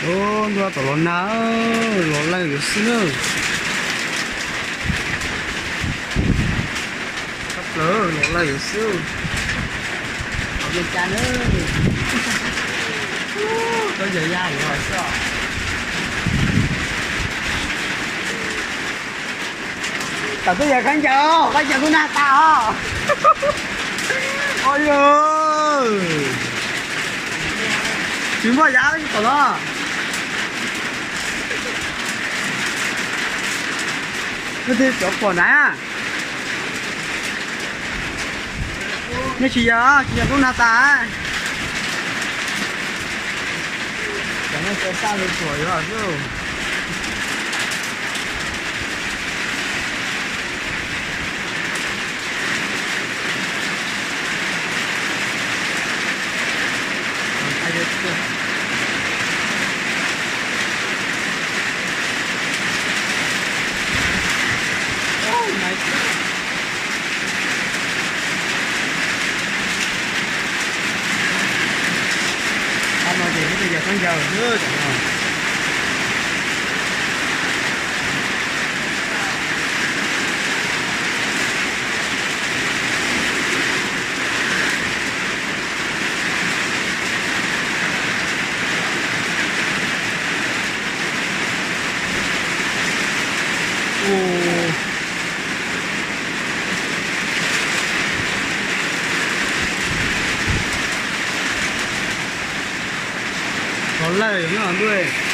Ub, ntuj, tom los nag, los lawg yuav xwb na. Tshaj plaws, los lawg yuav xwb. Haus li cas na. Ub, tau yawg ya yuav xwb os. Tam twb yog khaub ncaws, khaub ncaws kuj nag tas os. Ua yog tsis muaj yav tom no. Nej twb cov pom na. Nej tsis yog, tsis yog kuj nag tas. Cov nej tau saj li tuam yuav xwb. Qab no ces peb twb yog khaub ncaws xwb tam no. Los lawg no ntuj.